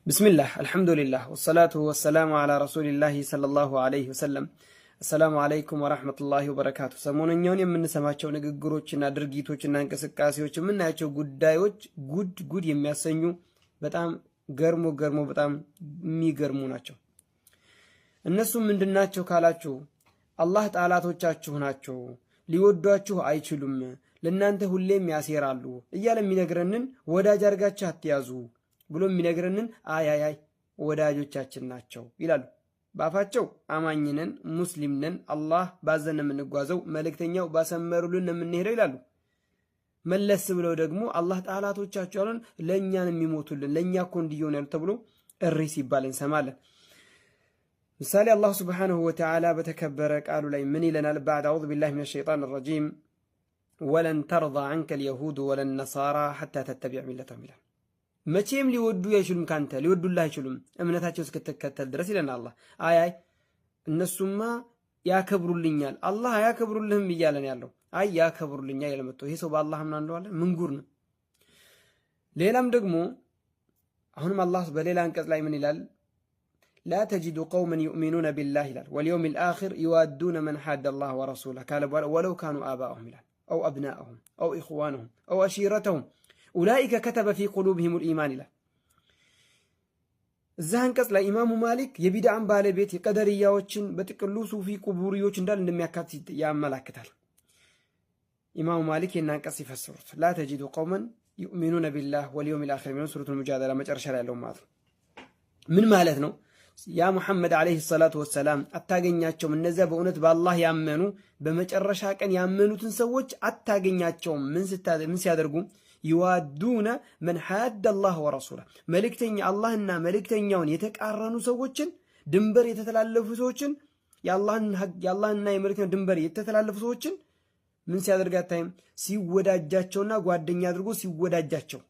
بسم الله الحمد لله والصلاة والسلام على رسول الله صلى الله عليه وسلم። السلام عليكم ورحمة الله وبركاته። ሰሞነኛውን የምንሰማቸው ንግግሮችና ድርጊቶችና እንቅስቃሴዎች፣ የምናያቸው ጉዳዮች ጉድ ጉድ የሚያሰኙ፣ በጣም ገርሞ ገርሞ በጣም የሚገርሙ ናቸው። እነሱም ምንድናቸው ካላችሁ፣ አላህ ጠላቶቻችሁ ናቸው፣ ሊወዷችሁ አይችሉም፣ ለእናንተ ሁሌም ያሴራሉ እያለ የሚነግረንን፣ ወዳጅ አድርጋችሁ አትያዙ ብሎ የሚነግረንን፣ አይ አይ አይ ወዳጆቻችን ናቸው ይላሉ። በአፋቸው አማኝ ነን፣ ሙስሊም ነን፣ አላህ ባዘዘን የምንጓዘው፣ መልእክተኛው ባሰመሩልን የምንሄደው ይላሉ። መለስ ብለው ደግሞ አላህ ጠላቶቻችሁ ያሉን ለእኛን የሚሞቱልን፣ ለእኛ እኮ እንዲሆን ያሉ ተብሎ እሪ ሲባል እንሰማለን። ምሳሌ አላሁ سبحانه وتعالى በተከበረ ቃሉ ላይ ምን ይለናል? بعد أعوذ بالله من الشيطان الرجيم ولن ترضى عنك اليهود ولا النصارى حتى تتبع ملتهم ይላል። መቼም ሊወዱ አይችሉም፣ ካንተ ሊወዱልህ አይችሉም እምነታቸው እስክትከተል ድረስ ይለናል አላህ። አይ አይ እነሱማ ያከብሩልኛል፣ አላህ አያከብሩልህም እያለን ያለው፣ አይ ያከብሩልኛል ያለ መጥቶ ይሄ ሰው በአላህ ምና እንደዋለ ምን ጉር ነው? ሌላም ደግሞ አሁንም አላህ በሌላ አንቀጽ ላይ ምን ይላል? لا تجد قوما يؤمنون بالله ይላል واليوم الآخر يوادون من حاد الله ورسوله ካለ በኋላ ولو كانوا آباءهم ይላል أو أبناءهم أو إخوانهم أو عشيرتهم أولئك كتب في قلوبهم الإيمان ይላል። እዛ አንቀጽ ላይ ኢማሙ ማሊክ የቢድዓን ባለቤት የቀደርያዎችን፣ በጥቅሉ ሱፊ ቁቡሪዎች እንዳል እንደሚያካትት ያመላክታል። ኢማሙ ማሊክ ይህን አንቀጽ ሲፈስሩት لا تجد قوما يؤمنون بالله واليوم الآخر የሚለው ሱረቱል ሙጃደላ መጨረሻ ላይ ያለው ማለት ነው። ምን ማለት ነው? يا ሙሐመድ عليه الصلاة والسلام፣ አታገኛቸውም፣ እነዚያ በእውነት በአላህ ያመኑ፣ በመጨረሻ ቀን ያመኑትን ሰዎች አታገኛቸውም። ምን ሲያደርጉ? يوادون من حاد الله ورسوله፣ መልእክተኛ አላህና መልእክተኛውን የተቃረኑ ሰዎችን፣ ድንበር የተተላለፉ ሰዎችን፣ የአላህና የመልእክተኛው ድንበር የተተላለፉ ሰዎችን ምን ሲያደርግ አታይም? ሲወዳጃቸውና ጓደኛ አድርጎ ሲወዳጃቸው።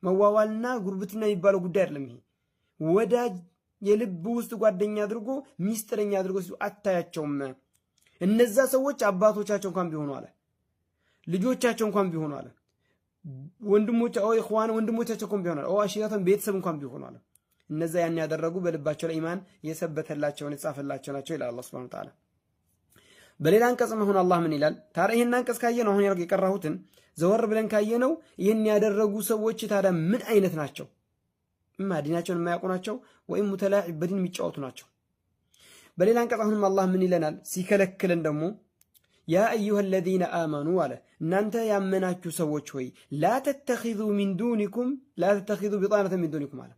መዋዋልና ጉርብትና የሚባለው ጉዳይ አይደለም። ይሄ ወዳጅ የልብ ውስጥ ጓደኛ አድርጎ፣ ሚስጥረኛ አድርጎ አታያቸውም። እነዛ ሰዎች አባቶቻቸው እንኳን ቢሆኑ አለ፣ ልጆቻቸው እንኳን ቢሆኑ አለ፣ ወንድሞች أو إخوان ወንድሞቻቸው እንኳን ቢሆኑ አለ፣ أو عشيرتهم ቤተሰብ እንኳን ቢሆኑ አለ። እነዛ ያን ያደረጉ በልባቸው ላይ ኢማን የሰበተላቸውን የተጻፈላቸው ናቸው ይላል አላህ سبحانه وتعالى። በሌላ አንቀጽ መሆን አላህ ምን ይላል? ታዲያ ይህን አንቀጽ ካየነው፣ አሁን የቀራሁትን ዘወር ብለን ካየነው፣ ይህን ያደረጉ ሰዎች ታዲያ ምን አይነት ናቸው? እማ ዲናቸውን የማያውቁ ናቸው፣ ወይም متلاعب በዲን የሚጫወቱ ናቸው። በሌላ አንቀጽ አሁንም አላህ ምን ይለናል? ሲከለክለን ደግሞ يا أيها الذين آمنوا አለ፣ እናንተ ያመናችሁ ሰዎች ሆይ لا تتخذوا من دونكم لا تتخذوا بطانة من دونكم አለ።